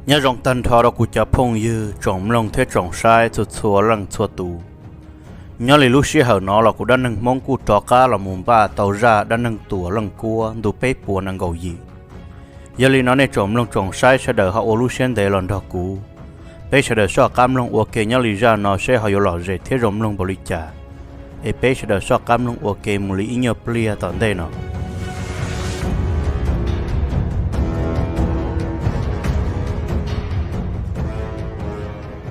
Nyob zoo tag nrho rau kuv cov phooj ywg tsoom mloog thiab tsoom saib txhua txhua leej txhua tus. Nyob li lub sij hawm no los kuv dab neeg Hmoob kuj rov qab los mus npaj tau zaj dab neeg Tuam Leej Kuab ntu peb puas nees nkaum yim. Yog li no nej tsoom mloog tsoom saib sawv daws ho ua lub siab ntev los nrog kuv, peb sawv daws soj qab mloog ua ke nyob li zaj no seb ho yuav lom zem thiab zoo mloog npaum li cas. Es peb sawv daws soj qab mloog ua ke mus li ib nyuag pliag tom ntej no.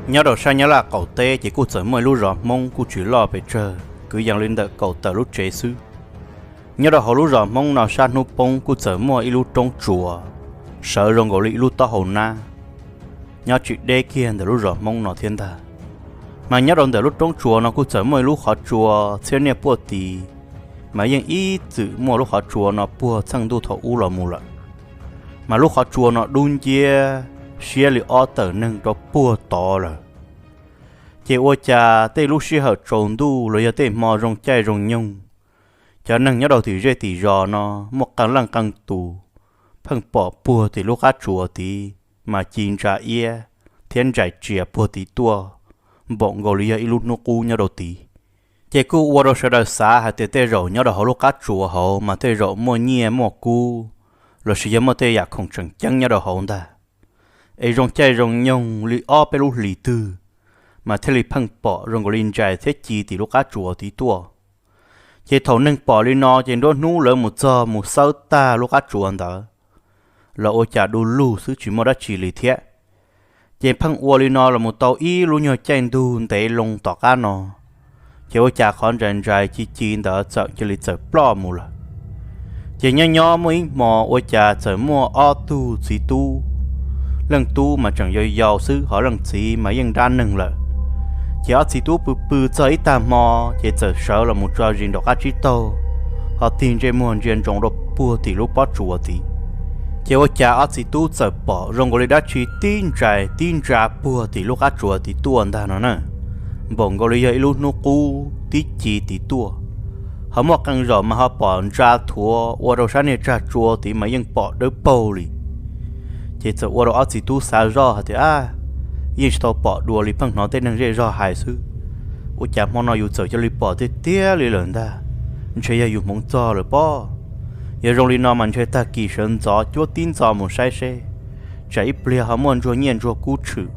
Nyob rau sab Nyab Laj qaum teb ces kuj txawm muaj ib lub zos Hmoob kuj tsis loj pes tsawg, kwv yees li ntawm kaum tawm lub tsev xwb. Nyob rau hauv lub zos Hmoob no sab hnub poob kuj txawm muaj ib lub roob tsuas sawv zoo nkaus li ib lub taub hau nab nyob tsis deb kiag ntawm lub zos Hmoob no thiab ntag. Mas nyob rau ntawm lub roob tsuas no kuj txawm muaj ib lub qhov tsua txhiab niaj puaj tid, mas yeej ib txwm muaj lub qhov tsua no puag txheej ntuj thaum ub los mus lawm. Mas lub qhov tsua no dub nciab siab li ob tawm neeg rau puag tod lawm. Ces ua cas tej lub sij hawm tsaus ntuj los yog tej hmo zoo caij zoo nyoog, cov neeg nyob rau tim zej tim zos no muaj qee leej qee tus pheej pom puag tim lub qab tsuas tid mas ci ntsa iab thiab ntsais tsias puag tid tuaj, npaum nkaus li yog ib lub hnub qub nyob rau tid. Ces kuj ua rau sawv daws xav hais tias tej zaum nyob rau hauv lub qab tsuas hauv mas tej zaum muaj nyiaj muaj kub lossis yog muaj tej yam khoom tseem ceeb nyob rau hauv ntag. Es zoo caij zoo nyoog li ob peb lub hlis twg mas thiaj li pheej pom zoo nkaus li ntsais thiab ci tim lub qab tsuas tid tuaj. Ces thaum neeg pom li no ces nruab hnub lawv mus txog mus xawb tag lub qab tsuas ntawd los ua cas du lug xwb tsis muaj dab tsi li thiab. Ces pheej ua li no los mus tau ib lub nyuag caij ntuj ntev loo tom qab no, ces ua cas qhov ntsais ntsais ci ci ntawd txawm cia li txawm ploj mus lawm. Ces nyob nyob muaj ib hmo ua cas txawm muaj ob tug txiv tub, leej tub mas tseem yau yau xwb ho leej txiv mas yeej dab neeg lawm. Ces ob txiv tub pw pw txog ib tag hmo ces txawm sawv los mus tso zis nraum qab tsib taug, ho tig ntsej muag ntsia ntsoov rau puag tim lub pob tsuas tid. Ces ua cas ob txiv tub txawm pom zoo nkaus li dab tsi tib ntsais tib ntsa puag tim lub qab tsuas tid tuaj ntag no na, npaum nkaus li yog ib lub hnub qub tib ci tid tuaj. Ho muaj qee zaum mas ho pom ntsa thuav ua rau sab niag tsag tsua tid mas yeej pom dawb paug li. Ces txawm ua rau ob txiv tub xav zoj hais tias, ab, yeej tsis tau pom dua li, pheej hnov tej neeg zej zog hais xwb, ua cas hmo no yus txawm cia li pom tiag tiag li lawm ntag. Ntshe yog yus hmoov txog lawm pob. Yog zoo li no mas ntshe tag kis sawv ntxov cuab tib ntxo mus saib seb, tsam ib pliag ho muaj ntsuag nyiaj ntsuag kub tshwm,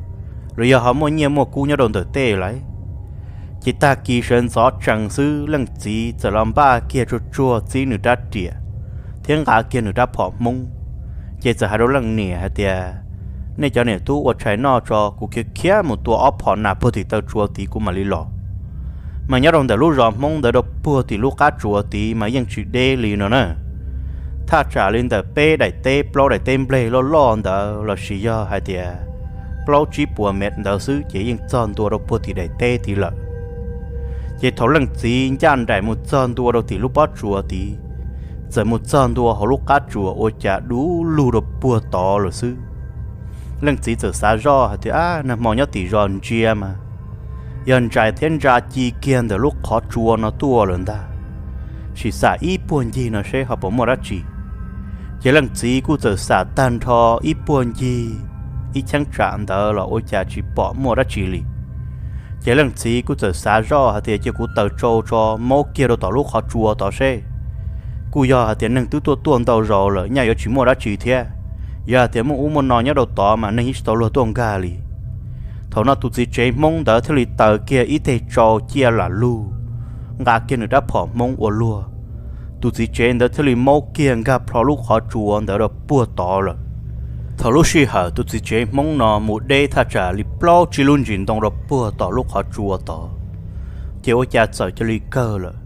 los yog ho muaj nyiaj muaj kub nyob rau ntawm tej lawm. Ces tag kis sawv ntxov tsees xwb leej txiv txawm los npaj kiag tsuag tsuag txib nws rab riam thiab nqa kiag nws rab phom Hmoob. Ces txawm hais rau leej niam hais tias, nej cov niam tub ua tshais noj tso, kuv khiav khiav mus tua ob phom nas puag tim taw tsua tid kuv mam li los. Mas nyob rau ntawm lub zos Hmoob ntawd rau puag tim lub qab tsua tid mas yeej tsis deb li no na. Thaj tsam li ntawm peb daim teb plaub daim teb nplej loj loj ntawd lossis yog hais tias plaub tsib puas mev ntawd xwb ces yeej txog ntua rau puag tim daim teb tid lawm. Ces thaum leej txiv ncaj nraim mus txog ntua rau tim lub pob tsuas tid, txawm mus txog ntua hauv lub qab tsuas ua cas du lug rau puag tod lawm xwb. Leej txiv txawm xav zoj hais tias, ab, nag hmo nyob tim zos ntsia mas yog ntsais thiab ntsa ci kiag ntawm lub qhov tsua no tuaj lawm ntag. Sim xam ib puag ncig no seb ho puas muaj dab tsi. Ces leej txiv kuj txawm xam tag nrho ib puag ncig ib cheeb tsam ntawd los ua cas tsis pom muaj dab tsi li. Ces leej txiv kuj txawm xav zoj hais tias cia kuv taws tsau tso maub kiag rau tom lub qhov tsua tod seb. Kuj yog hais tias neeg twb tuaj tuaj ntau zaus lawm nyaj yuav tsis muaj dab tsi thiab. Yog hais tias muaj ub muaj no nyob rau tod mas neeg yeej tsis tau luag tuaj nkag li. Thaum no tus txiv tsev Hmoob ntawd thiaj li taws kiag ib teg tsau ciaj lam lug, nqa kiag nws rab phom Hmoob ua luag. Tus txiv tsev ntawd thiaj li maub kiag nkag plho lub qhov tsua ntawd rau puag tod lawm. Thaum lub sij hawm tus txiv tsev Hmoob no mus deb thaj tsam li plaub tsib lub ntsis ntoo rau puag tom lub qhov tsua tod, ces ua cas txawm cia li kawg lawm.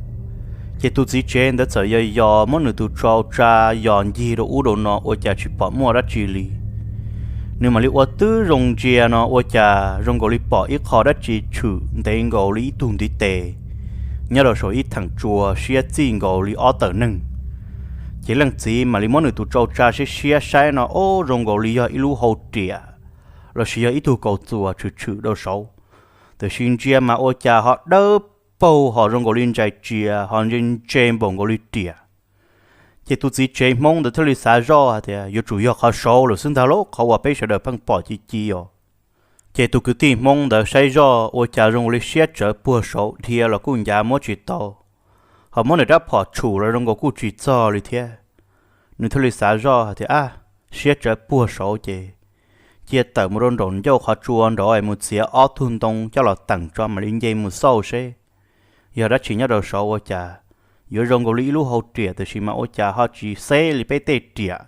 Ces tus txiv tsev ntawd txawm yos yos muab nws tus tsau tsa yos ncig rau ub rau no ua cas tsis pom muaj dab tsi li. Nws mam li ua twb zoo ntsia no ua cas zoo nkaus li pom ib qho dab tsi tshwm ntev nkaus li ib tug ntiv tes nyob rau saum ib theem tsua siab txij nkaus li ob tawm neeg. Ces leej txiv mam li muab nws tus tsau tsa siab siab saib no, o, zoo nkaus li yog ib lub hau riam lossis yog ib tug kaus txuas tshwm tshwm rau saud. Tiam sis ntsia mas ua cas ho dawb paug ho zoo nkaus li ntsais tsias ho ntse ntse npaum nkaus li riam. Ces tus txiv tsev Hmoob ntawd thiaj li xav zoj hais tias yuav tsum yog qhov saud lawm xwb ntag lauj, qhov uas peb sawv daws pheej pom ci ci os. Ces tus kwv tij Hmoob ntawd saib zoj ua cas zoo li siab tsawv puag saud, dhia los kuj ncav muab tsis tau, ho muab nws rab phom tshum los zoo nkaus kuj tsis txog li thiab. Nws thiaj li xav zoj hais tias, ab, siab tsawv puag saud ces cia tawm mus rau nraum ncauj qhov tsua nraud es mus txiav ob tug ntoo coj los teem tso mam li nce mus xauj seb yog dab tsi nyob rau saud ua cas yuav zoo nkaus li ib lub hau riam tiam sis mas ua cas ho tsis xeb li peb tej riam,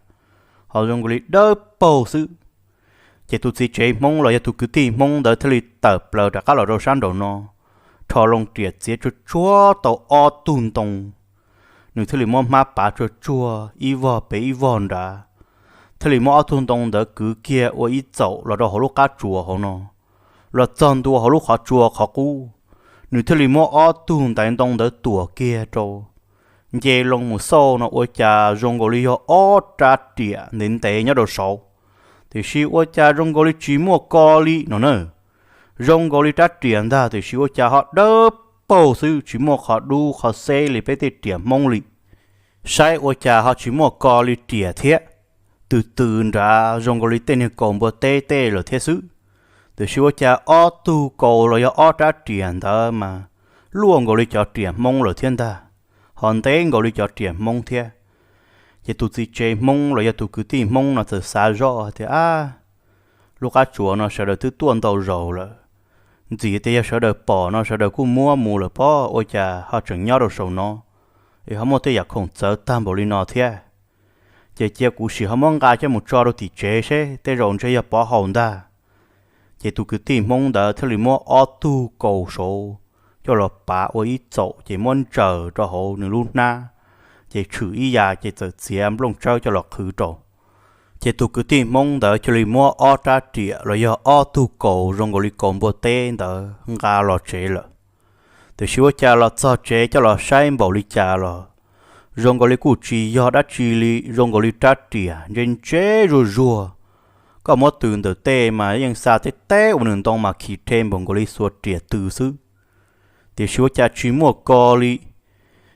ho zoo nkaus li dawb paug xwb. Ces tus txiv tsev Hmoob los yog tus kwv tij Hmoob ntawd thiaj li tawm plaws rov qab los rau sab nraum no, rho loo riam txiav tsuag tsuag tau ob tug ntoo. Nws thiaj li muab hmab pav tsuag tsuag ib vog pem ib vog nrad, thiaj li muab ob tug ntoo ntawd kwv kiag ua ib txaum los rau hauv lub qab tsuas hauv no, los txog ntua hauv lub qhov tsua qhov qub. Nws thiaj li muab ob tug ntaiv ntoo ntawd tuam kiag rau, nce loo mus xauj no ua cas zoo nkaus li yog ob rab riam ntev ntev nyob rau saud, tiam sis ua cas zoo nkaus li tsis muaj ko li no na. Zoo nkaus li rab riam ntag tiam sis ua cas ho dawb paug xwb, tsis muaj qhov dub qhov xeb li peb tej riam Hmoob li. Saib ua cas ho tsis muaj ko li riam thiab. Tws tws nrad zoo nkaus li tej niag kaus npua teb tej lawm thiab xwb, tiam sis ua cas ob tug kaus los yog ob rab riam ntawd mas luaj nkaus li cov riam Hmoob lawm thiab ntag, ho ntev nkaus li cov riam Hmoob thiab. Ces tus txiv tsev Hmoob los yog tus kwv tij Hmoob no txawm xav zoj tias, ab, lub qab tsuas no sawv daws twb tuaj ntau zaus lawm, ntxim tias yog sawv daws pom no sawv daws kuj muab mus lawm pob, ua cas ho tseem nyob rau saum no es ho muaj tej yam khoom txawv tag npaum li no thiab. Ces cia kuv sim ho muab nqa coj mus tso rau tim tsev seb, tej zaum ntshe yog pov haus ntag. Ces tus kwv tij Hmoob ntawd thiaj li muab ob tug kaus saud coj los pav ua ib txaum ces muab ntsaws rau hauv nws lub hnab, ces tshwm ib yam ces txawm txiav nplooj tsawb coj los qhwv rau. Ces tus kwv tij Hmoob ntawd cia li muab ob rab riam los yog ob tug kaus zoo nkaus li kaus npua teb ntawd nqa los tsev lawm. Tiam sis ua cas los txog tsev coj los saib npaum li cas los zoo nkaus li kuj tsis yog dab tsi li, zoo nkaus li rab riam ntse ntse zuag zuag. Koj muab tws ntawm tej mas yeej xa teb teb ua nws ntoo mas khi rhe npaum nkaus li xuas riam tws xwb, tiam sis ua cas tsis muaj ko li.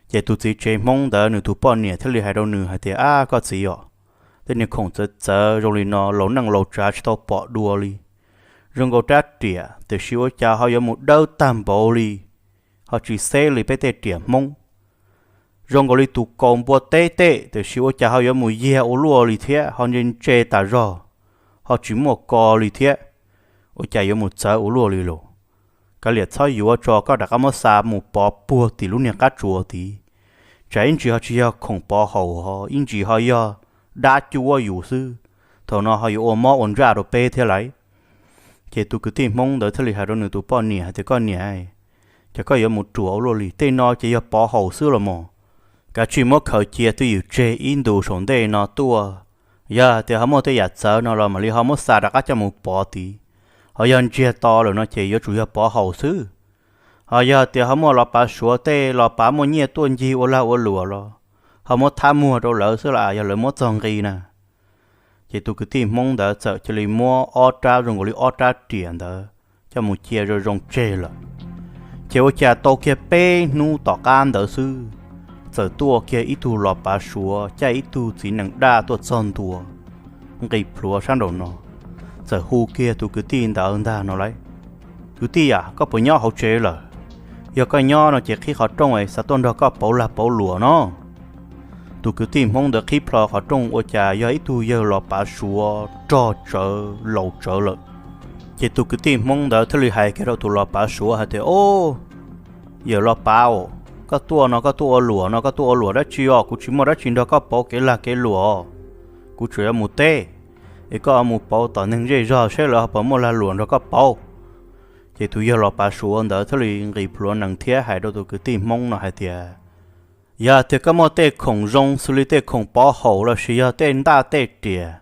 Ces tus txiv tsev Hmoob ntawd nws tus poj niam thiaj li hais rau nws hais tias, ab, koj txiv os, tej niag khoom txawv txawv zoo li no laus neej laus tsav tsis tau pom dua li. Zoo nkaus rab riam tiam sis ua cas ho yuav mus dawb tag npaum li, ho tsis xeb li peb tej riam Hmoob. Zoo nkaus li tus kaus npua teb tej tiam sis ua cas ho yuav mus yiag ua luaj li thiab, ho ntse ntse tas zog, ho tsis muaj ko li thiab. Ua cas yuav mus txawv ua luaj li los? Kav liam txhob yuav tso, koj rov qab muab xa mus pov puag tim lub niag qab tsuas tid. Tsam ib ntsis ho tsis yog khoom pov haum ho ib ntsis ho yog dab cuab yus xwb, thaum no ho yuav ua mob ua ntsaj rau peb thiab lauj. Ces tus kwv tij Hmoob ntawd thiaj li hais rau nws tus poj niam hais tias, koj niam, ces koj yuav mus ruam ua luaj li, tej no ces yog pov haum xwb los mas. Kav tsij muab khaws cia twj ywm tseg ib ntus saum ntej no tuaj. Yog tias ho muaj tej yam txawv no los mam li ho muab xa rov qab coj mus pov tid. Ho yog ntsiag to lawm no ces yuav tsum yog pov haum xwb. Ho yog tias ho muaj los pav Suav tej los pav muaj nyiaj tuaj ncig ua lag ua luam los ho muab thab muag rau lawv xwb las, yog lawv muab txog nqi na. Ces tus kwv tij Hmoob ntawd txawm cia li muab ob rab zoo nkaus li ob rab riam ntawd coj mus cia zoo zoo tseg lawm. Ces ua cas tau kiag peb hnub tom qab ntawd xwb, txawm tuaj kiag ib tug los pav Suav caij ib tug txiv nees daj tuaj txog ntua, nqis plhuav sab nraum no, txawm hu kiag tus kwv tij ntawd ntag no lauj. Kwv tij a, koj puas nyob hauv tsev lawm? Yog koj nyob no ces qhib qhov rooj es xav tuaj nrog koj pauv lag pauv luam no. Tus kwv tij Hmoob ntawd qhib plho qhov rooj ua cas yog ib tug yawg los pav Suav rog tsawv laus tsawv lawm. Ces tus kwv tij Hmoob ntawd thiaj li hais kiag rau tus los pav Suav hais tias, o, yawg los pav, koj tuaj no koj tuaj ua luam no koj tuaj ua luam dab tsi os? Kuv tsis muaj dab tsi nrog koj pauv kev lag kev luam. Kuv tsuas yuav mus teb, es koj mus pauv tom neeg zej zog seb lawv ho puas muaj lag luam nrog koj pauv. Ces tus yawg los pav Suav ntawd thiaj li nqis plhuav nees thiab hais rau tus kwv tij Hmoob no hais tias, yog tias koj muaj tej khoom zoo xws li tej khoom pov haum lossis yog tej ntaj tej riam,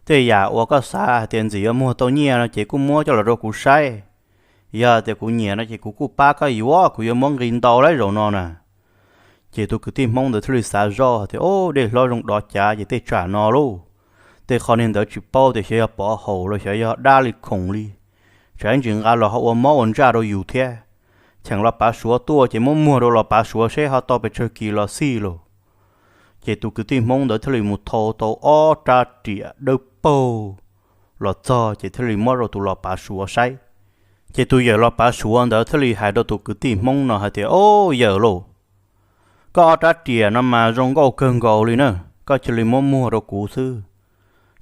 tej yam uas koj xav hais tias ntxim yuav muag tau nyiaj no ces kuj muab coj los rau kuv saib. Yog tias kuv nyiam no ces kuv kuj pab koj yuav, kuv yuav muab nqi ntau lawm zaum no na. Ces tus kwv tij Hmoob ntawd thiaj li xav zoj tias, o, dej hlob zoo dov cav ces tej tsam no lauj, tej qhov niag ntawd tsis paub tias xyov yog pov haum los xyov yog dab li khoom li, tsam ib ntsis nqa los ho ua mob ua ntsaj rau yus thiab. Cheem los pav Suav tuaj ces muab muag rau los pav Suav seb ho tau pes tsawg kis los xij lauj. Ces tus kwv tij Hmoob ntawd thiaj li mus thau tau ob rab riam dawb paug los txog ces thiaj li muab rau tus los pav Suav saib. Ces tus yawm los pav Suav ntawd thiaj li hais rau tus kwv tij Hmoob no hais tias, Au yawm lauj, koj ob rab riam no mas zoo nkauj kawg nkaus li na, koj cia li muab muag rau kuv xwb.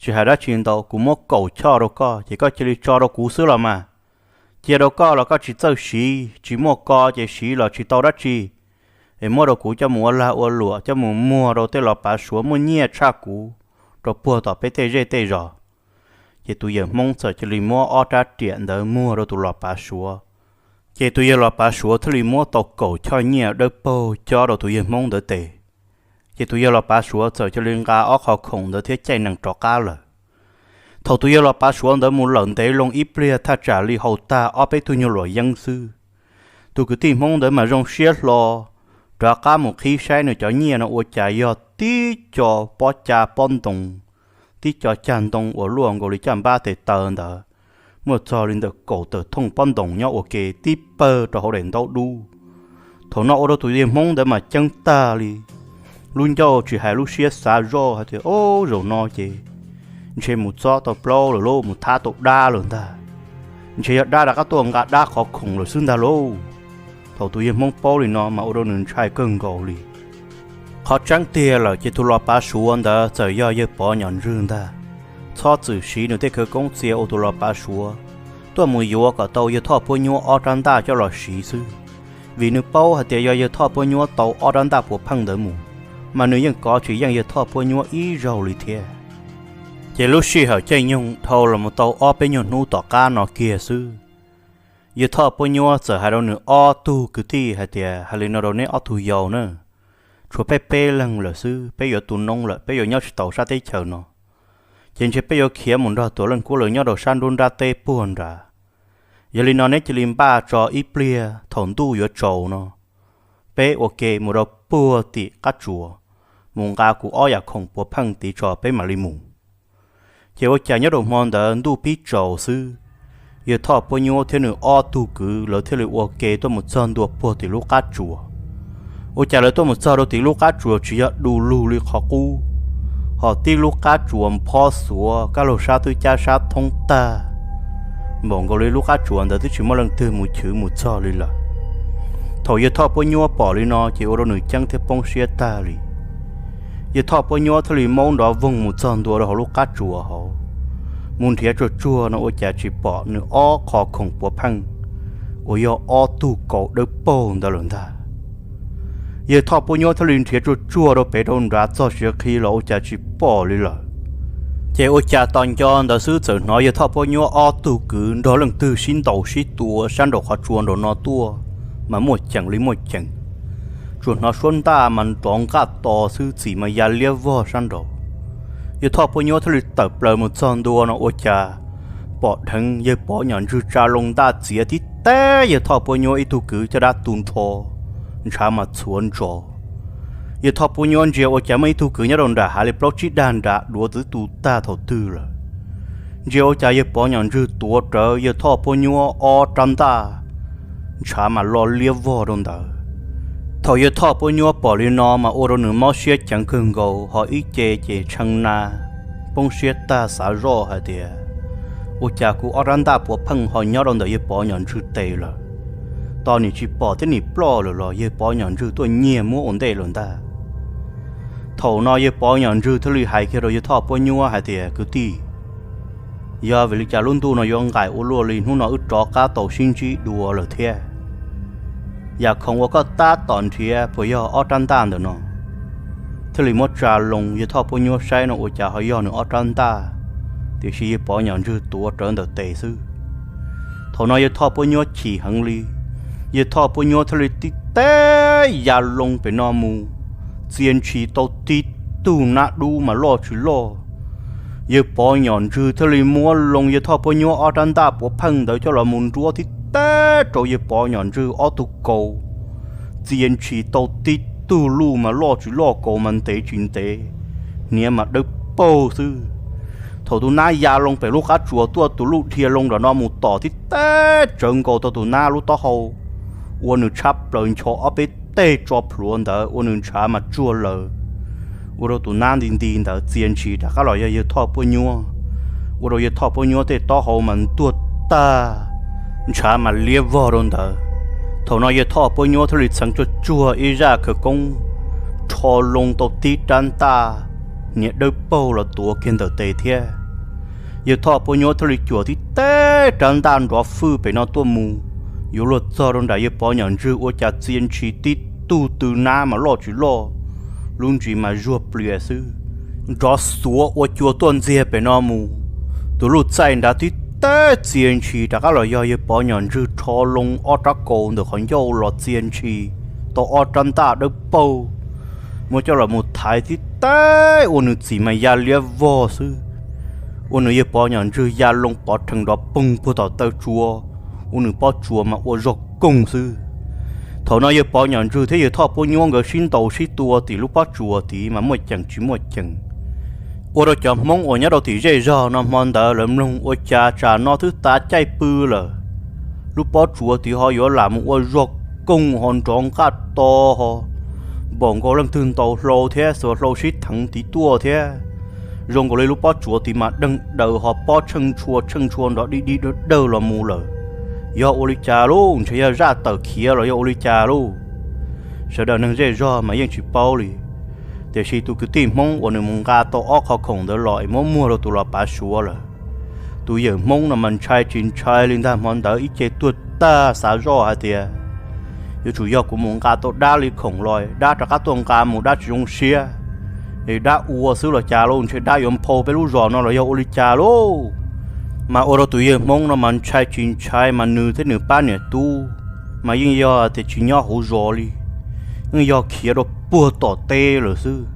Tsis hais dab tsi ntau, kuv muab kaum choj rau koj ces koj cia li tso rau kuv xwb los mas. Cia rau koj los koj tsis txawj siv, tsis muaj ko ces siv los tsis tau dab tsi. Es muab rau kuv coj mus ua lag ua luam, coj mus muag rau tej los pav Suav muaj nyiaj tshaj kuv rau puag tom peb tej zej tej zos. Ces tus yawm Hmoob txawm cia li muab ob rab riam ntawd muag rau tus los pav Suav. Ces tus yawg los pav Suav thiaj li muab tau kaum choj nyiaj dawb paug cob rau tus yawg Hmoob ntawd tes. Ces tus yawg los pav Suav txawm cia li nqa ob qho khoom ntawd thiab caij nees rov qab lawm. Thaum tus yawg los pav Suav ntawd mus lawm ntev loo ib pliag thaj tsam li haus tag ob peb tug nyuag luam yeeb xwb, tus kwv tij Hmoob ntawd mas zoo siab hlo rov qab mus qhib saib nws cov nyiaj no ua cas yog tib co pob cag pob ntoos, tib co cag ntoo uas luaj nkaus li caj npab tes taw ntawd, muaj txog li ntawm kaum tawm thooj pob ntoos nyob ua ke tib pawg rau hauv daim ntaub dub. Thaum no ua rau tus yawg Hmoob ntawd mas ceeb tag li, lub ncauj tsis hais lub siab xav zoj hais tias, Au, zaum no ces ntshe mus txob tau plaub lawm lauj, mus thab tau dab lawm ntag. Ntshe yog dab rov qab tuaj nqa dab qhov khoom lawm xwb ntag lauj. Thaum tus yawg Hmoob paub li no mas ua rau nws ntshai kawg nkaus li. Qhov tseeb tiag lawm ces tus los pav Suav ntawd txawm yog yawg Pov Nyom Ntswg ntag. Txhob txwm siv nws tej khawv koob txia ua tus los pav Suav, tuaj mus yuav kom tau yawg Thoj Puab Nyuab ob rab ntaj coj los siv xwb. Vim nws paub hais tias yog yawg Thoj Puab Nyuab tau ob rab ntaj puav pheej ntawd mus, mas nws yeej kov tsis yeej yawg Thoj Puab Nyuab ib zaug li thiab. Ces lub sij hawm caij nyoog dhau los mus tau ob peb nyuag hnub tom qab no kiag xwb, yawg Thoj Puab Nyuab txawm hais rau nws ob tug kwv tij hais tias, Hais li no rau neb ob tug yau na, tshuav peb peb leeg lawm xwb, peb yuav tu noob lawm, peb yuav nyob tsis tau sab teb chaws no. Ces ntshe peb yuav khiav mus nrog Tuam Leej Kuab lawv nyob rau sab nruab nrab teb puag nrad. Yog li no neb cia li npaj tso ib pliag thaum ntuj yuav tsaus no, peb ua ke mus rau puag tim qab tsuas, mus nqa kuv ob yam khoom puav pheej tid tso peb mam li mus. Ces ua cas nyob rau hmo ntawd ntuj pib tsaus xwb, yawg Thoj Puab Nyuab thiab nws ob tug kwv lawv thiaj li ua ke tuaj mus txog ntua puag tim lub qab tsuas. Ua cas lawv tuaj mus txog rau tim lub qab tsuas tsis yog du lug li qhov qub, ho tib lub qab tsuas phob xuav, kab laug sab twb cab sab thoob tag, npaum nkaus li lub qab tsuas ntawd twb tsis muaj leej twg mus chwv mus txog li lawm. Thaum yawg Thoj Puab Nyuab pom li no ces ua rau nws ceeb thiab poob siab tag li. Yawg Thoj Puab Nyuab thiaj li maub nrov voog mus txog ntua rau hauv lub qab tsuas hauv, mus nrhiav tsuag tsuag no ua cas tsis pom nws ob qho khoom puav pheej uas yog ob tug kaus dawb paug ntawd lawm ntag. Yawg Thoj Puab Nyuab thiaj li nrhiav tsuag tsuag rau pem rau nrad txog siav qhi los ua cas tsis pom li lawm. Ces ua cas tos nco ntawd xwb txawm hnov yawg Thoj Puab Nyuab ob tug kwv nrog leej twg sib ntaus sib tua sab nraum qhov tsua nraum no tuaj, mas muaj ceem li muaj ceem. Tsuas hnov suab ntaj mas nrov nqaj to xwb, txim mas ya liab vog sab nraud. Yawg Thoj Puab Nyuab thiaj li tawm plaws mus txog ntua no ua cas pom dheev yawg Pov Nyom Ntswg tsa loo ntaj txiav tib teb yawg Thoj Puab Nyuab ib tug kwv caj dab tu nrho, ntshav mas txhuav ntsos. Yawg Thoj Puab Nyuab ntsia ua cas muaj ib tug kwv nyob rau nram hav li plaub tsib dag nrad duav twb tu tag thaum twg lawm. Ntsia ua cas yawg Pov Nyom Ntswg tuav rawv yawg Thoj Puab Nyuab ob rab ntaj, ntshav mas lo liab vog rau ntawd. Thaum yawg Thoj Puab Nyuab pom li no mas ua rau nws mob siab ceev kawg nkaus, ho ib ce ces tshee na, poob siab tag xav zoj hais tias, Ua cas kuv ob rab ntaj puav pheej ho nyob rau ntawm yawg Pov Nyom Ntswg tes lawm? Tos nim tsis pom thiab nim ploj lawm los yawg Pov Nyom Ntswg tuaj nyiag muab ua ntej lawm ntag. Thaum no yawg Pov Nyom Ntswg thiaj li hais kiag rau yawg Thoj Puab Nyuab hais tias, Kwv tij, yog vim li cas lub ntuj no yuav nqaim ua luaj li, hnub no wb rov qab tau sib ntsib dua lawm thiab? Yam khoom uas koj tab tom nrhiav puas yog ob rab ntaj ntawm no? Thiaj li muab tsa loo, yawg Thoj Puab Nyuab saib no ua cas ho yog nws ob rab ntaj, tiam sis yawg Pov Nyom Ntswg tuav rawv ntawm tes xwb. Thaum no yawg Thoj Puab Nyuab chim heev li, yawg Thoj Puab Nyuab thiaj li tib teb ya loo pem no mus, txia ntshis tau tib tug nab dub mas loj tsis loj. Yawg Pov Nyom Ntswg thiaj li muab loo yawg Thoj Puab Nyuab ob rab ntaj puav pheej ntawd coj los mus nruab tib teb rau yawg Pov Nyom Ntswg ob tug kaus, txia ntshis tau tib tug luj mas loj tsis loj, kaus mas ntev tsis ntev, hniav mas dawb paug xwb. Thaum tus nab ya loo pem lub qab tsuas tuaj, tus luj dhia loo nram no mus tom tib teb tsawv nkaus tau tus nab lub taub hau, ua nws tshab plaws ncho ob peb teg tso plhuav ntawd ua nws ntshav mas tsuag lawm. ua rau tus nab nti nti ntawd txia ntshis rov qab los yog yawg Thoj Puab Nyuab. Ua rau yawg Thoj Puab Nyuab tej taub hau mas ntuag tag, ntshav mas liab vog rau ntawd. Thaum no yawg Thoj Puab Nyuab thiaj li txheev tsuag tsuag ib zaj khawv koob, rho loo tau tib rab ntaj niam dawb paug los tuav kiag ntawm tes thiab. Yawg Thoj Puab Nyuab thiaj li cuam tib teb rab ntaj nrov fwj pem no tuaj mus, yuav luag txog rau nram yawg Pov Nyom Ntswg ua cas txia ntshis tib tug tw nab mas loj tsis loj, lub ntsis mas zuag plias xwb, nrov xuav ua cua tuaj ntxiag pem no mus. Tus luj txaij nrad tib teb txia ntshis rov qab los yog yawg Pov Nyom Ntswg rho loo ob rab kaus ntawm qhov ncauj los txia ntshis tau ob rab ntaj dawb paug, muab coj los mus thaiv tib teb ua nws txim mas ya liab vog xwb. Ua nws yawg Pov Nyom Ntswg ya loo pov rhees nrov poog puag tom taw tsua, ua nws pob tsuas mas ua zog koog xwb. Thaum no yawg Pov Nyom Ntswg thiab yawg Thoj Puab Nyuab nkawd sib ntaus sib tua tim lub pob tsuas tid mas muaj ceem tsis muaj ceem. Ua rau cov Hmoob uas nyob rau tim zej zog no hmo ntawd lawv mloog ua cas tsam no twb tav caij pw lawm, lub pob tsuas tid ho yuav lam mus ua zog koog ho nrov nqaj to ho, npaum nkaus leej twg ntaus hlau thiab xuas hlau sib theev tid tuaj thiab. Zoo nkaus li lub pob tsuas tid mas deeg daws ho pob tsheej ntshua tsheej ntshua nrov dig dig dawg dawg los mus lawm. Yog ua li cas lauj? Ntshe yog zaj tawm khiav los yog ua li cas lauj? Sawv daws neeg zej zog mas yeej tsis paub li. Tiam sis tus kwv tij Hmoob uas nws mus nqa tau ob qho khoom ntawd los es muab muag rau tus los pav Suav lawm. Tus yawm Hmoob no mas ntshai tsis ntshai li ntag, hmo ntawd ib ce tuag tag xav zoj hais tias yuav tsum yog kuv mus nqa tau dab li khoom los dab rov qab tuaj nqa mus dab tsis zoo siab, es dab ua xwb los cas lauj? Ntshe dab yuav nphau peb lub zos no los yog ua li cas lauj? Mas ua rau tus yawg Hmoob no mas ntshai tsis ntshai mas nws thiab nws pab niam tub mas yeej yog tias tsis nyob hauv zos li, yeej yog khiav rau puag tom teb lawm xwb.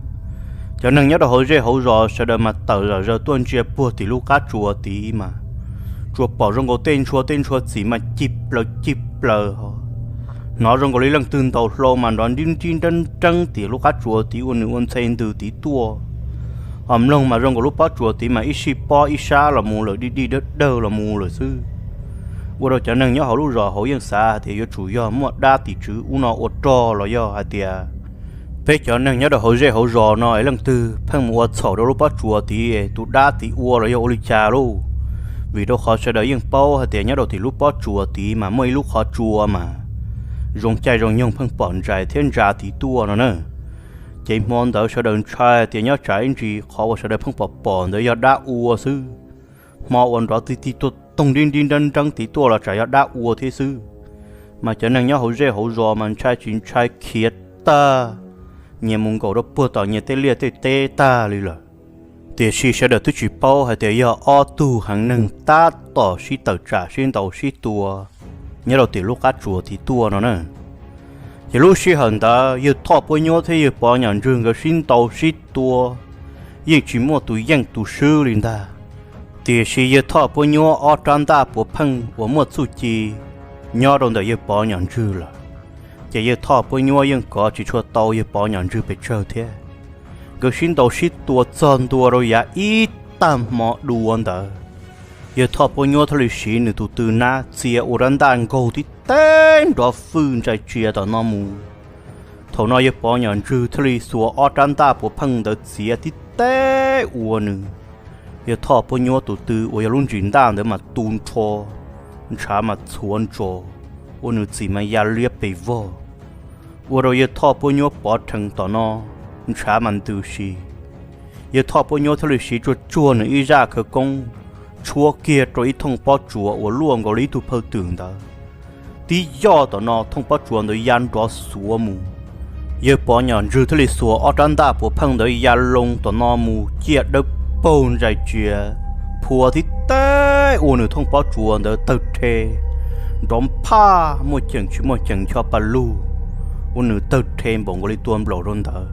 Cov neeg nyob rau hauv zej hauv zos sawv daws mas tawm zom zaws tuaj ntsia puag tim lub qab tsuas tid mas tsuas pom zoo nkaus tej ntshua tej ntshua txim mas cig plaws cig plaws ho. Hnov zoo nkaus li leej twg ntaus hlau mas nrov nrib nrib nreeb nreeb tim lub qab tsuas tid ua nws ua ntxhe ntws tid tuaj. Ho mloog mas zoo nkaus lub pob tsuas tid mas ib sij pob ib sab los mus lawm dig dig dawg dawg los mus lawm xwb. Ua rau cov neeg nyob hauv lub zos hauv yeej xav hais tias yuav tsum yog muaj dab tim tswv ub no ua rog los yog hais tias peb cov neeg nyob rau hauv zej hauv zos no es leej twg pheej mus ua txhaum rau lub pob tsuas tid es tus dab tid ua los yog ua li cas lauj. Vim rau qhov sawv daws yeej paub hais tias nyob rau tim lub pob tsuas tid mas muaj ib lub qhov tsua mas zoo caij zoo nyoog pheej pom ntsais thiab ntsa tid tuaj no na. Ces hmo ntawd sawv daws ntshai tias nyob tsam ib ntsis qhov uas sawv daws pheej pom pom ntawd yog dab ua xwb. Hmo uas nrov tig tig tuaj toog nrib nrib nreeb nreeb tid tuaj los tsam yog dab ua thiab xwb. Mas cov neeg nyob hauv zej hauv zos mas ntshai tsis ntshai khiav tag, nyias mus nkaum rau puag tom nyias tej liaj tej teb tag li lawm. Tiam sis sawv daws twb tsis paub hais tias yog ob tug heev neeg tab tom sib tawm tsam sib ntaus sib tua nyob rau tim lub qab tsuas tid tuaj no na. Ces lub sij hawm ntawd yawg Thoj Puab Nyuab thiab yawg Pov Nyom Ntswg nkawd sib ntaus sib tua, yeej tsis muaj tus yeej tus swb li ntag. Tiam sis yawg Thoj Puab Nyuab ob rab ntaj puav pheej uas muaj txuj ci nyob rau ntawm yawg Pov Nyom Ntswg lawm, ces yawg Thoj Puab Nyuab yeej kov tsis tshua tau yawg Pov Nyom Ntswg pes tsawg thiab. Nkawd sib ntaus sib tua txog ntua rau yav ib tag hmo dua ntawd, yawg Thoj Puab Nyuab thiaj li siv nws tus tw nab txia ua rab ntaj nkaug tib teg nrov fwj ntsais tsia tom no mus. Thaum no yawg Pov Nyom Ntswg thiaj li xuas ob rab ntaj puav pheej ntawd txiav tib teg ua nws, yawg Thoj Puab Nyuab tus tw uas yog lub ntsis ntaj ntawd mas tu nrho, ntshav mas txhuav ntsos, ua nws txim mas ya liab pes vog. Ua rau yawg Thoj Puab Nyuab pov rhees tom no, ntshav mas ntws si. Yawg Thoj Puab Nyuab thiaj li siv tsuag tsuag nws ib zaj khawv koob, tshuab kiag rau ib thooj pob tsuas uas luaj nkaus li ib tug phaw twm ntawd. Tib yoj tom no thooj pob tsuas ntawd ya nrov xuav mus. Yawg Pov Nyom Ntswg thiaj li xuas ob rab ntaj puav pheej ntawd ya loo tom no mus ciaj dawb paug ntsais tsia, phua tib teg ua nws thooj pob tsuas ntawd tawg rhe, nrov nphaj muaj ceem tsis muaj ceem ncho pa lug, ua nws tawg rhe npaum nkaus li tua nplaum rau ntawd.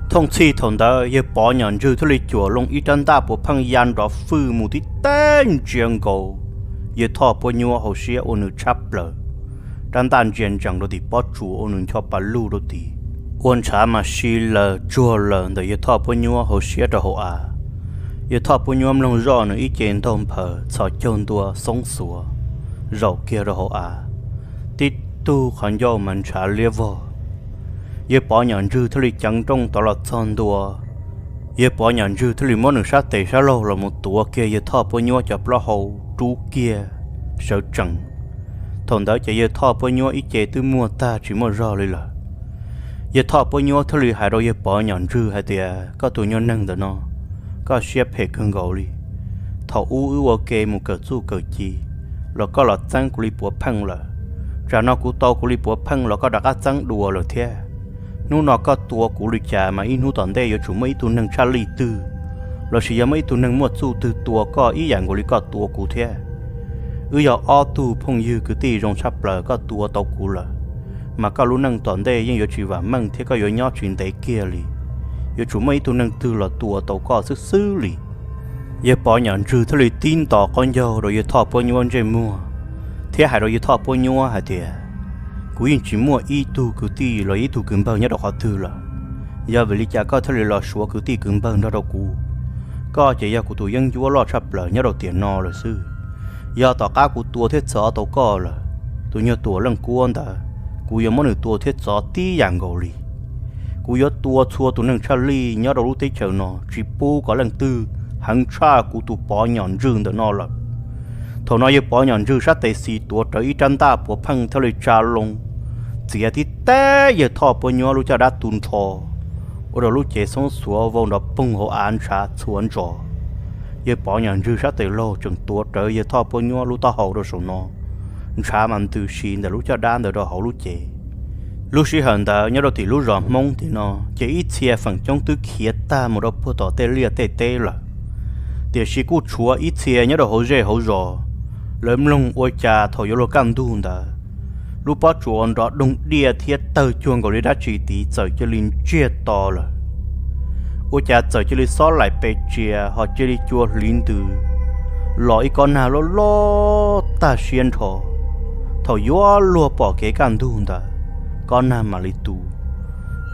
Thooj txhij thaum ntawd yawg Pov Nyom Ntswg thiaj li cuam loo ib rab ntaj puav pheej ya nrov fwj mus tib teg ntsia nkaus yawg Thoj Puab Nyuab hauv siab ua nws tshab plaws, rab ntaj ntsia ntsees rau tim pob tsuas ua nws ncho pa lug rau tid, ua ntshav mas si laws tsuag laws ntawm yawg Thoj Puab Nyuab hauv siab rau hauv av. Yawg Thoj Puab Nyuab mloog zoj nws ib ce ntaug nphaws txhos caug ntua xoob xuav zaum kiag rau hauv av, tib tug qhov ncauj mas ntshav liab vog. Yawg Pov Nyom Ntswg thiaj li ceev nrooj tod los txog ntua, Yawg Pov Nyom Ntswg thiaj li muab nws sab tes sab laug los mus tuav kiag yawg Thoj Puab Nyuab cov plaub hau rub kiag sawv tsees. Thaum ntawd ces yawg Thoj Puab Nyuab ib ce twb muag tag tsis muaj zog li lawm. Yawg Thoj Puab Nyuab thiaj li hais rau yawg Pov Nyom Ntswg hais tias, Koj tus nyuag neeg ntawm no, koj siab phem kawg nkaus li. Thaum ub wb ua ke mus kawm txuj kawm ci los koj los txeeb kuv li puav pheej lawm. Tsam no kuv tau kuv li puav pheej los koj rov qab txeeb dua lawm thiab. Hnub no koj tua kuv li cas mas ib hnub tom ntej yuav tsum muaj ib tug neeg tshaj lij twg lossis yog muaj ib tug neeg muaj txuj twg tua koj ib yam nkaus li koj tua kuv thiab. Wb yog ob tug phooj ywg kwv tij zoo tshaj plaws, koj tua tau kuv lawm mas koj lub neej tom ntej yeej yuav tsis vam meej thiab koj yuav nyob tsis ntev kiag li. Yuav tsum muaj ib tug neeg twg los tua tau koj xwb xwb li. Yawg Pov Nyom Ntswg thiaj li tib ntos qaub ncaug rau yawg Thoj Puab Nyuab ntsej muag thiab hais rau yawg Thoj Puab Nyuab hais tias, Kuv yeej tsis muaj ib tug kwv tij los ib tug kwv npawg nyob rau qhov twg lawm. Yog vim li cas koj thiaj li los suav kwv tij kwv npawg nrog rau kuv? Koj ces yog kuv tus yeeb ncuab loj tshaj plaws nyob rau tiam no lawm xwb. Yog tom qab kuv tua thiab txov tau koj lawm, tus nyuag Tuam Leej Kuab ntawd, kuv yuav muab nws tua thiab txov tib yam nkaus li. Kuv yuav tua txhua tus neeg tshaj lij nyob rau lub teb chaws no tsis pub kom leej twg heev tshaj kuv tus Pov Nyom Ntswg ntawm no lawm. Thaum no yawg Pov Nyom Ntswg sab tes xis tuav rawv ib rab ntaj puav pheej thiaj li tsa loo txiav tib teb yawg Thoj Puab Nyuab lub caj dab tu nrho, ua rau lub cev xoob xuav vau nrov poog hauv av ntshav txhua ntsos. Yawg Pov Nyom Ntswg sab tes laug tseem tuav rawv yawg Thoj Puab Nyuab lub taub hau rau saum no, ntshav mas ntws si ntawm lub caj dab ntawd rau hauv lub cev. Lub sij hawm ntawd nyob rau tim lub zos Hmoob tim no ces ib txhia feem coob twb khiav tag mus rau puag tom tej liaj tej teb lawm, tiam sis kuj tshuav ib txhia nyob rau hauv zej hauv zos. Lawv mloog ua cas thaum yuav luag kaj ntug ntawd, lub pob tsuas uas nrov doog diaj thiab tawg cuag nkaus li dab tsi tid txawm cia li ntsiag to lawm. Ua cas txawm cia li xob laim pes tsia ho cia li cua hliv ntws los ib kob nag loj loj tag siab nrho. Thaum yuav luag pom kev kaj ntug ntawd, kob nag mam li tu.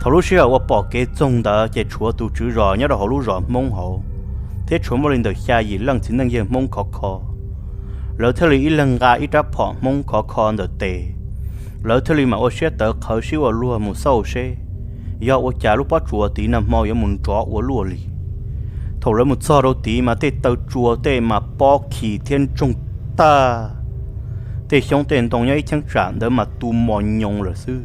Thaum lub sij hawm uas pom kev txoog ntawd ces tshuav tus tswv zos nyob rau hauv lub zos Hmoob hauv thiab tshuav muaj li ntawm xya yim leej txiv neej yawg Hmoob khov kho. Lawv thiaj li ib leeg nqa ib rab phom Hmoob khov kho ntawm tes. Lawv thiaj li mam ua siab tawv qhawv sib ua luag mus xauj seb yog ua cas lub pob tsuas tid nag hmo yuav mus nrov ua luaj li. Thaum lawv mus txog rau tid mas tej taw tsua tej mas pob khi thiab ntsoog tag, tej xyoob tej ntoo nyob ib cheeb tsam ntawd mas tu mos nyoos lawm xwb.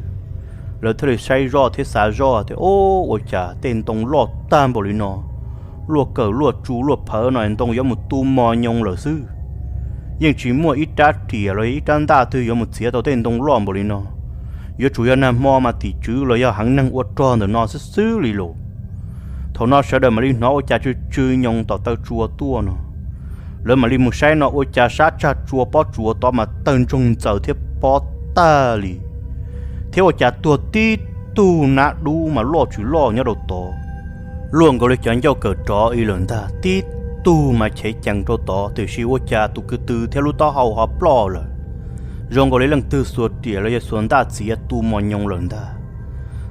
Lawv thiaj li saib zoj thiab xav zoj tias, Ob, ua cas tej ntoo loj tag npaum li no, luaj kawm luaj tsu luaj phawv no ntoo yuav mus tu mos nyoos lawm xwb. Yeej tsis muaj ib rab riam los yog ib rab ntaj twg yuav mus txiav tau tej ntoo loj npaum li no. Yuav tsum yog nag hmo mas tim tswv los yog heev neeg ua rog ntawm no xwb xwb li lauj. Thaum no sawv daws mam li hnov ua cas tsw tsw nyoos tom taw tsua tuaj no. Lawv mam li mus saib no ua cas sab tsag tsua pob tsuas tod mas tawg ntsoog ntxaws thiab pob tag li, thiab ua cas tuag tib tug nab dub mas loj tsis loj nyob rau tod, luaj nkaus li cov ncauj kawm rov ib lawm ntag, tib tug mas chev cees rau tod, tiam sis ua cas tus kwv tw thiab lub taub hau ho ploj lawm, zoo nkaus li leej twg xuas riam los yog xuas ntaj txiav tu mos nyoos lawm ntag.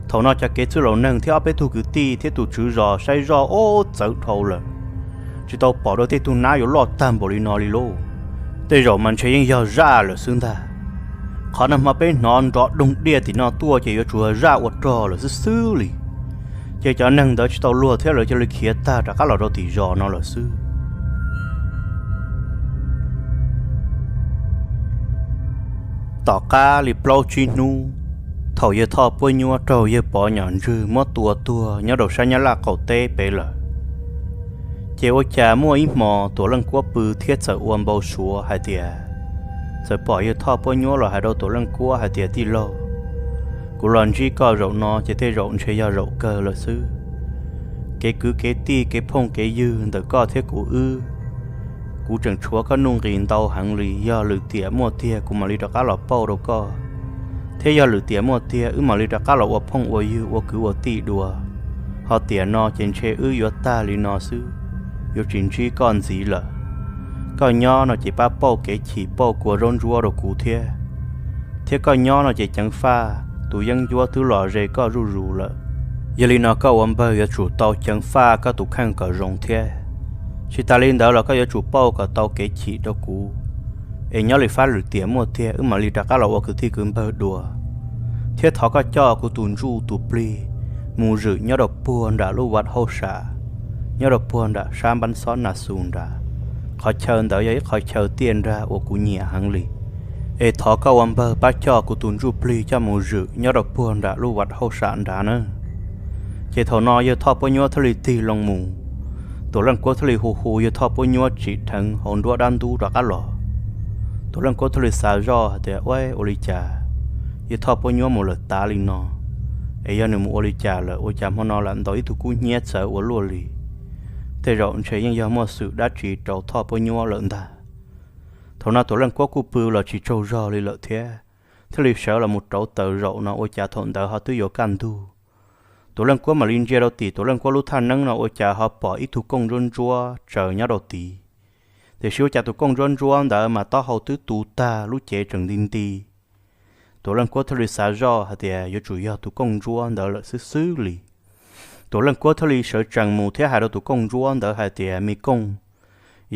Thaum no cov kev txwj laus neeg thiab ob peb tug kwv tij thiab tus tswv zos saib zoj ob txawv dhau lawm, tsis tau pom dua tej tug nab yuav loj tag npaum li no li lauj. Tej zaum mas ntshe yeej yog zaj lawm xwb ntag. Qhov nag hmo peb hnov nrov doog diaj tim no tuaj ces yuav tsum yog zaj ua rog lawm xwb xwb li. Ces cov neeg ntawd tsis tau luag thiab lawv cia li khiav tag rov qab los rau tim zos no lawm xwb. Tom qab li plaub tsib hnub, thaum yawg Thoj Puab Nyuab raug yawg Pov Nyom Ntswg muab tua tuag nyob rau sab Nyab Laj qaum teb pem lawm, ces ua cas muaj ib hmo Tuam Leej Kuab pw thiab txawm ua npau suav hais tias, txawm pom yawg Thoj Puab Nyuab los hais rau Tuam Leej Kuab hais tias, Tij laug, kuv los ntsib koj zaum no ces tej zaum ntshe yog zaum kawg lawm xwb. Kev kwv kev tij kev phooj kev ywg ntawm koj thiab kuv wb, kuv tseem tshuav koj nuj nqis ntau heev li. Yog lwm tiam muaj tiag kuv mam li rov qab los pauj rau koj, thiab yog lwm tiam muaj tiag wb mam li rov qab los ua phooj ua ywg ua kwv ua tij dua. Ho tiam no ces ntshe wb yuav tag li no xwb, yuav tsis ntsib koj ntxiv lawm. Koj nyob no ces pab pauj kev chim pauj kua zaub ntsuab rau kuv thiab, thiab koj nyob no ces ceev faj tus yeeb ncuab twb los ze koj zuj zus lawm. Yog li no koj ua npawg yuav tsum tau ceev faj koj tus kheej kom zoo thiab. Tsis tas li ntawd los koj yuav tsum pauj kom tau kev chim rau kuv, es nyob li fab lwm tiam muaj tiag wb mam li rov qab los ua kwv tij kwv npawg dua. Thiab thov koj coj kuv tus ntsuj tus plig mus zwm nyob rau puag nram lub vaj hauj sam, nyob rau puag nram sab npab xob nas xus nrad. Qhov chaw ntawd yog ib qhov chaw tiaj nrag uas kuv nyiam heev li. Es thov koj ua npawg pab coj kuv tus ntsuj plig coj mus zwm nyob rau puag nram lub vaj hauj sam nrad na. Ces thaum no yawg Thoj Puab Nyuab thiaj li tig loo mus. Tuam Leej Kuab thiaj li hu hu yawg Thoj Puab Nyuab tsim dheev hauv nruab dab ntub rov qab los. Tuam Leej Kuab thiaj li xav zoj hais tias, Ua, ua li cas yawg Thoj Puab Nyuab mus lawm tav li no, es yog nws mus ua li cas lawm ua cas hmo no lam ntaus ib tug kub hnyiab txawv ua luaj li? Tej zaum ntshe yeej yog muaj xwm dab tsi rau Thoj Puab Nyuab lawm ntag. Thaum no Tuam Leej Kuab kuj pw los tsis tsaug zog li lawm thiab, thiaj li sawv los mus rauv taws zaum no ua cas thaum ntawd ho twb yuav kaj ntug. Tuam Leej Kuab mam li ntsia rau tim Tuam Leej Kuab lub thaj neeb no ua cas ho pom ib tug kooj ntsuab ntsuab tsaws nyob rau tid. Tiam sis ua cas tus kooj ntsuab ntsuab ntawd mas taub hau twb tu tag lub cev tseem nti nti. Tuam Leej Kuab thiaj li xav zoj hais tias yuav tsum yog tus kooj ntsuab ntawd lawm xwb xwb li. Tuam Leej Kuab thiaj li sawv tsees mus thiab hais rau tus kooj ntsuab ntawd hais tias, Me kooj,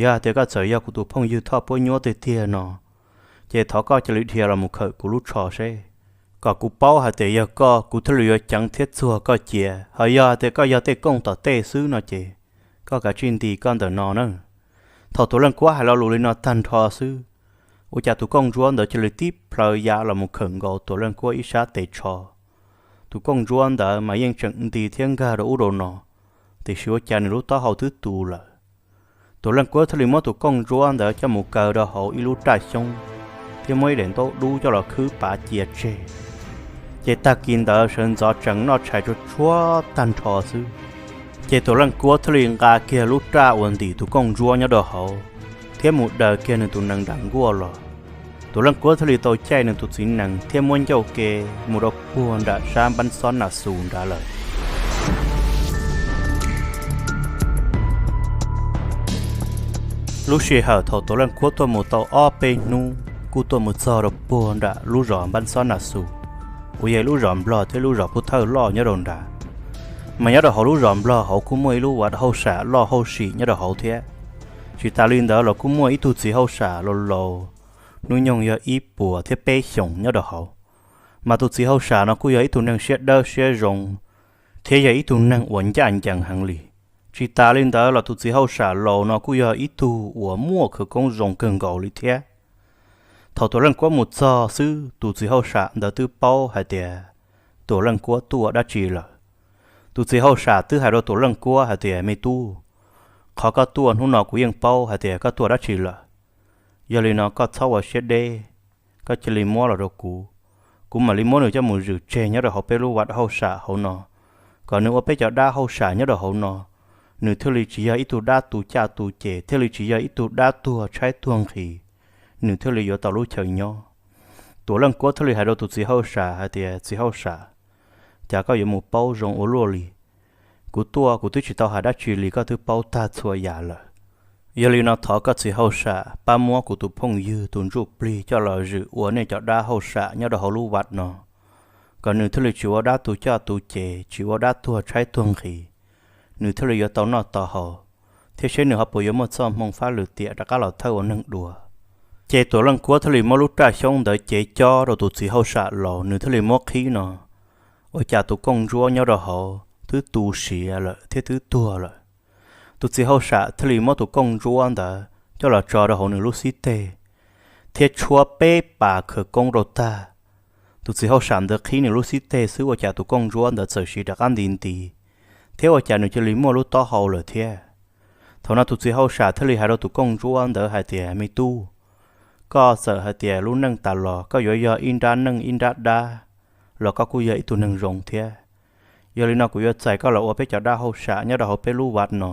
yog hais tias koj txawm yog kuv tus phooj ywg Thoj Puab Nyuab tiag tiag no, ces thov koj cia li dhia los mus khawm kuv lub tsho seb, kom kuv paub hais tias yog koj kuv thiaj li yuav ceev thiab txuag koj cia. Ho yog hais tias koj yog tej kooj tom tej xwb no ces koj kav tsij nti koj ntawm no na. Thaum Tuam Leej Kuab hais lo lus li no tag nrho xwb, ua cas tus kooj ntsuab ntawd cia li tib plhaw ya los mus khawm nkaus Tuam Leej Kuab ib sab tes tsho. Tus kooj ntsuab ntawd mas yeej tseem nti thiab nkag rau ub rau no, tiam sis ua cas nws lub taub hau twb tu lawm. Tuam Leej Kuab thiaj li muab tus kooj ntsuab ntawd coj mus kaw rau hauv ib lub raj xyoob, thiab muab ib daim ntaub dub coj los khwb pav cia tseg. Ces tag kis ntawd sawv ntxov tsees noj tshais tsuag tsuag tag nrho xwb, ces Tuam Leej Kuab thiaj li nqa kiag lub raj uas ntim tus kooj ntsuab nyob rau hauv, thiab mus daws kiag nws tus nees nram nkuaj los. Tuam Leej Kuab thiaj li tau caij nws tus txiv nees thiab muab ncauj ke mus rau puag nram sab npab xob nas xus nrad lawm. Lub sij hawm thaum Tuam Leej Kuab tuaj mus tau ob peb hnub kuj tuaj mus txog rau puag nram lub zos npab xob nas xus, uas yog ib lub zos nplog thiab lub zos pub thawj loj nyob rau nrad. Mas nyob rau hauv lub zos nplog hauv kuj muaj ib lub vaj hauj sam loj hauj sim nyob rau hauv thiab. Tsis tas li ntawd los kuj muaj ib tug txiv hauj sam laus laus, hnub nyoog yog ib puas thiab peb xyoos nyob rau hauv. Mas tus txiv hauj sam no kuj yog ib tug neeg siab dawb siab zoo, thiab yog ib tug neeg uas ncaj ncees heev li. Tsis tas li ntawd los tus txiv hauj sam laus no kuj yog ib tug uas muaj khawv koob zoo kawg nkaus li thiab. Thaum Tuam Leej Kuab mus txog xwb tus txiv hauj sam ntawd twb paub hais tias Tuam Leej Kuab tuaj dab tsi lawm. Tus txiv hauj sam twb hais rau Tuam Leej Kuab hais tias, Me tub, qhov koj tuaj hnub no kuv yeej paub hais tias koj tuaj dab tsi lawm. Yog li no koj txhob ua siab deb, koj cia li muab los rau kuv, kuv mam li muab nws coj mus zwm tseg nyob rau hauv peb lub vaj hauj sam hauv no, kom nws ua peb cov dab hauj sam nyob rau hauv no, nws thiaj li tsis yog ib tug dab tu caj tu ces, thiaj li tsis yog ib tug dab tuag tshaib tuag nqhis, nws thiaj li yuav tau lub chaw nyob. Tuam Leej Kuab thiaj li hais rau tus txiv hauj sam hais tias, Txiv hauj sam, cas koj yuav mus paub zoo ua luaj li? Kuv tuaj kuv twb tsis tau hais dab tsi li koj twb paub tag txhua yam lawm. Yog li no thov koj txiv hauj sam pab muab kuv tus phooj ywg tus ntsuj plig coj los zwm ua nej cov dab hauj sam nyob rau hauv lub vaj no, kom nws thiaj li tsis ua dab tu caj tu ces, tsis ua dab tuag tshaib tuag nqhis, nws thiaj li yuav tau noj tau haus, thiab seb nws ho puas yuav muaj txoj hmoo fab lwm tiam rov qab los thawj ua neeg dua. Ces Tuam Leej Kuab thiaj li muab lub raj xyoob ntawd cev cob rau tus txiv hauj sam laus, nws thiaj li muab qhib no, ua cas tus kooj ntsuab nyob rau hauv twb tu siav lawm thiab twb tuag lawm. Tus txiv hauj sam thiaj li muab tus kooj ntsuab ntawd coj los tso rau hauv nws lub xib teg, thiab tshuab peb pas khawv koob rau tag. Tus txiv hauj sam ntawd qhib nws lub xib teg xwb ua cas tus kooj ntsuab ntawd txawm siv rov qab nti nti, thiab ua cas nws cia li muaj lub taub hau lawm thiab. Thaum no tus txiv hauj sam thiaj li hais rau tus kooj ntsuab ntawd hais tias, Me tub, koj txawm hais tias lub neej tas los koj yuav yog ib nrab neej ib nrab dab, los koj kuj yog ib tug neeg zoo thiab. Yog li no kuv yuav txais koj los ua peb cov dab hauj sam nyob rau hauv peb lub vaj no,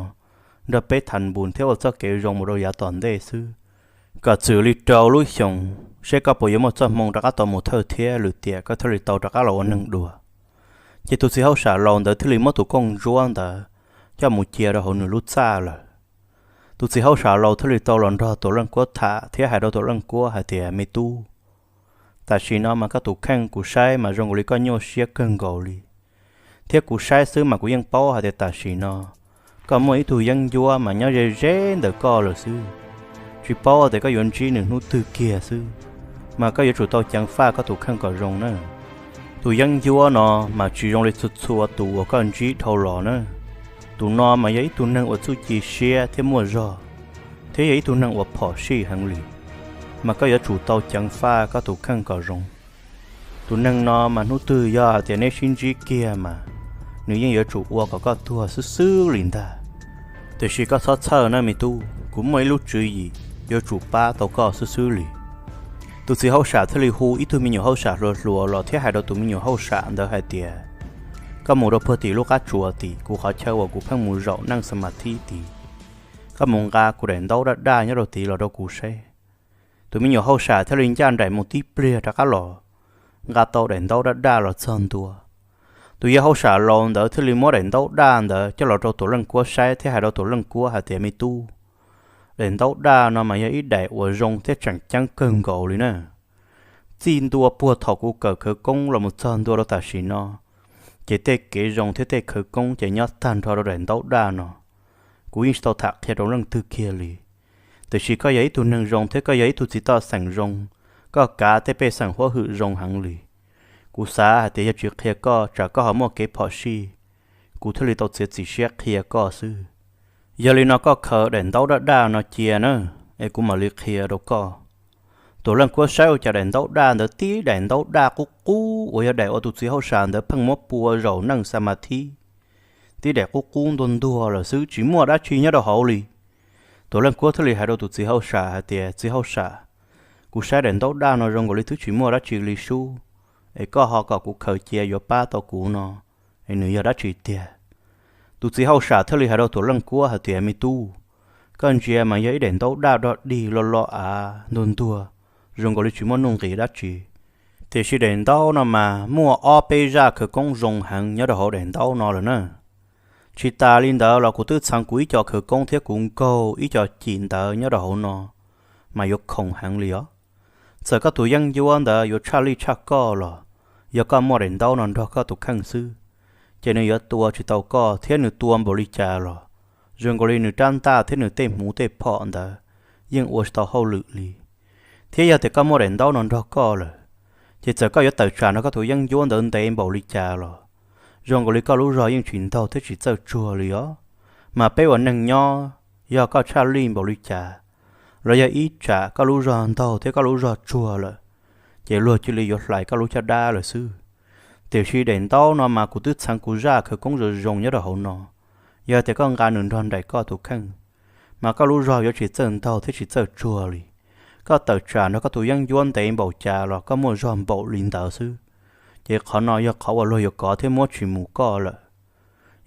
nrog peb tham npus thiab ua txoj kev zoo mus rau yav tom ntej xwb, kom txwm li rau lub xyoos, seb koj puas yuav muaj txoj hmoo rov qab tau mus thawj thiab lwm tiam koj thiaj li tau rov qab los ua neeg dua. Ces tus txiv hauj sam laus ntawd thiaj li muab tus kooj ntsuab ntawd coj mus cia rau hauv nws lub txaj lawm. Tus txiv hauj sam laus thiaj li tau los nrog Tuam Leej Kuab tham thiab hais rau Tuam Leej Kuab hais tias, Me tub, tam sim no mas koj tus kheej kuv saib mas zoo li koj nyuaj siab kawg nkaus li, thiab kuv saib xwb mas kuv yeej paub hais tias tam sim no koj muaj ib tug yeeb ncuab mas nyob ze ze ntawm koj lawm xwb. Tsis paub tias koj yuav ntsib nws hnub twg kiag xwb, mas koj yuav tsum tau ceev faj koj tus kheej kom zoo na. Tus yeeb ncuab no mas tsis zoo li txhua txhua tus uas koj ntsib dhau los na. Tus no mas yog ib tug neeg uas txuj ci siab thiab muaj zog, thiab yog ib tug neeg uas phom sij heev li, mas koj yuav tsum tau ceev faj koj tus kheej kom zoo. Tus neeg no mas hnub twg yog hais tias neb sib ntsib kiag mas nws yeej yuav tsum ua kom koj tuag xwb xwb li ntag. Tiam sis koj txhob txhawj na me tub, kuv muaj ib lub tswv yim yuav tsum pab tau koj xwb xwb li. Tus txiv hauj sam thiaj li hu ib tug me nyuam hauj sam hluas hluas los thiab hais rau tus me nyuam hauj sam ntawd hais tias, koj mus rau puag tim lub qab tsuas tim kuv qhov chaw uas kuv pheej mus zaum neej xa ma thib tid, koj mus nqa kuv daim ntaub daj daj nyob rau tid los rau kuv saib. Tus me nyuam hauj sam thiaj li ncaj nraim mus tib pliag rov qab los, nqa tau daim ntaub daj daj los txog ntua. Tus yawg hauj sam laus ntawd thiaj li muab daim ntaub daj ntawd coj los rau Tuam Leej Kuab saib thiab hais rau Tuam Leej Kuab hais tias, me tub, daim ntaub daj no mas yog ib daim uas zoo thiab tseem ceeb kawg nkaus li na. Txij ntua puag thaum kuv kawm khawv koob los mus txog ntua rau tam sim no, ces tej kev zoo thiab tej khawv koob ces nyob tag nrho rau daim ntaub daj no. Kuv yeej tsis tau tham qhia rau leej twg kiag li. Tiam sis koj yog ib tug neeg zoo thiab koj yog ib tug txiv toj xeem zoo, koj kav tej pej xeem huab hwm zoo heev li. Kuv xav hais tias yog tsis qhia koj tsam koj ho muaj kev phom sij, kuv thiaj li tau txiav txim siab qhia koj xwb. Yog li no koj khaws daim ntaub daj daj no cia na, es kuv mam li qhia rau koj. Tuam Leej Kuab saib ua cas daim ntaub daj ntawd tib daim ntaub daj qub qub uas yog daim uas tus txiv hauj sam ntawd pheej muab pua zaum neej xa ma thib, tib daim qub qub ntuag ntuag lawm xwb tsis muaj dab tsi nyob rau hauv li. Tuam Leej Kuab thiaj li hais rau tus txiv hauj sam hais tias, txiv hauj sam, kuv saib daim ntaub daj no zoo nkaus li twb tsis muaj dab tsi li sub, es koj ho kom kuv khaws cia yuav pab tau kuv no, es nws yog dab tsi tiag? Tus txiv hauj sam thiaj li hais rau Tuam Leej Kuab hais tias, me tub, koj ntsia mas yog ib daim ntaub daj dog dig loj loj av ntuag ntuag, zoo nkaus li tsis muaj nuj nqis dab tsi. Tiam sis daim ntaub no mas muaj ob peb zaj khawv koob zoo heev nyob rau hauv daim ntaub no lawm na. Tsis tas li ntawd los kuv twb txheev kuv ib co khawv koob thiab kuv nkaug ib co cim ntawv nyob rau hauv no, mas yuav khoom heev li os. Txawm koj tus yeeb ncuab ntawd yuav tshaj lij tshaj koj los, yog koj muaj daim ntaub no nrog koj tus kheej xwb, ces nws yuav tua tsis tau koj thiab nws tua npaum li cas los, zoo nkaus li nws rab ntaj thiab nws tej hmuv tej phom ntawd yeej ua tsis tau hauj lwm li. Thiab yog tias koj muaj daim ntaub no nrog koj lawm, ces txawm koj yuav tawm tsam nrog koj tus yeeb ncuab ntawd ntev npaum li cas los, zoo nkaus li koj lub zog yeej tsis ntaug thiab tsis txawj tsuag li os. Mas peb ua neeg nyob, yog koj tshaj lij npaum li cas, los yog ib tsam koj lub zog ntaug thiab koj lub zog tsuag lawm, ces luag cia li yuav hlais koj lub caj dab lawm xwb. Tiam sis daim ntaub no mas kuv twb txheev kuv zaj khawv koob zoo zoo nyob rau hauv no, yog tias koj nqa nws nrog nraim koj tus kheej, mas koj lub zog yuav tsis txawj ntaug thiab tsis txawj tsuag li. Koj tawm tsam nrog koj tus yeeb ncuab ntev npaum cas los koj muaj zog npaum li ntawd xwb, ces qhov no yog qhov uas luag yuav kov thiab muab tsis mus koj lawm.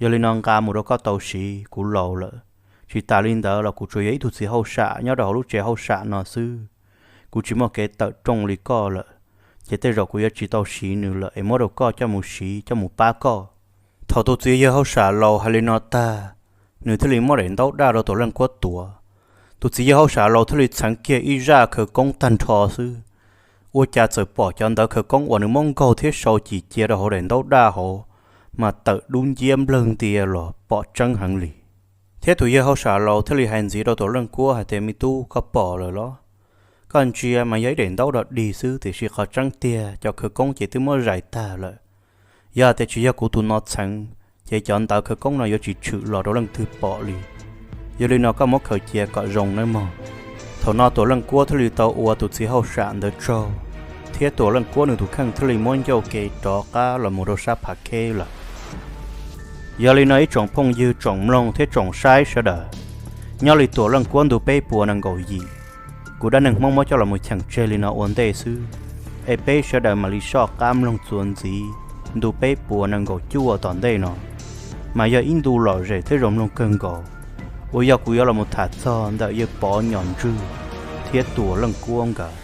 Yog li no nqa mus rau koj tau siv, kuv laus lawm. Tsis tas li ntawd los kuv tsuas yog ib tug txiv hauj sam nyob rau hauv lub tsev hauj sam no xwb, kuv tsis muaj kev tawm rooj li koj lawm, ces tej zaum kuv yuav tsis tau siv nws lawm es muab rau koj coj mus siv coj mus pab koj. Thaum tus txiv yawg hauj sam laus hais li no tag, nws thiaj li muab daim ntaub daj rau Tuam Leej Kuab tuav. Tus txiv yawg hauj sam laus thiaj li txheev kiag ib zaj khawv koob tag nrho xwb, ua cas txawm pom cov ntawv khawv koob uas nws muab nkaug thiab sau cim cia rau hauv daim ntaub daj hauv mas tawm dub nciab nplawg ntia los pom tseeb heev li. Thiab tus yawg hauj sam laus thiaj li hais ntxiv rau Tuam Leej Kuab hais tias, me tub, koj pom lawm los? Koj ntsia mas yog ib daim ntaub dog dig xwb, tiam sis qhov tseeb tiag cov khawv koob ces twb muab zais tag lawm. Yog tias tsis yog kuv tus no txheev, ces cov ntawv khawv koob no yuav tsis tshwm los rau leej twg pom li. Yog li no koj muab khaws cia kom zoo nawb mog. Thaum no Tuam Leej Kuab thiaj li tau ua tus txiv hauj sam ntawd tsaug, thiab Tuam Leej Kuab nws tus kheej thiaj li muab ncauj ke rov qab los mus rau sab Phav Kheb lawm. Yog li no ib tsoom phooj ywg tsoom mloog thiab tsoom saib sawv daws, nyob li Tuam Leej Kuab ntu peb puas nees nkaum yim, kuv dab neeg Hmoob muab coj los mus cheem tseg li no ua ntej xwb, es peb sawv daws mam li soj qab mloog txuas ntxiv ntu peb puas nees nkaum cuaj tom ntej no, mas yog ib ntu lom zem thiab zoo mloog kawg nkaus, uas yog kuv yuav los mus tham txog ntawm Yawg Pov Nyom Ntswg thiab Tuam Leej Kuab nkawd.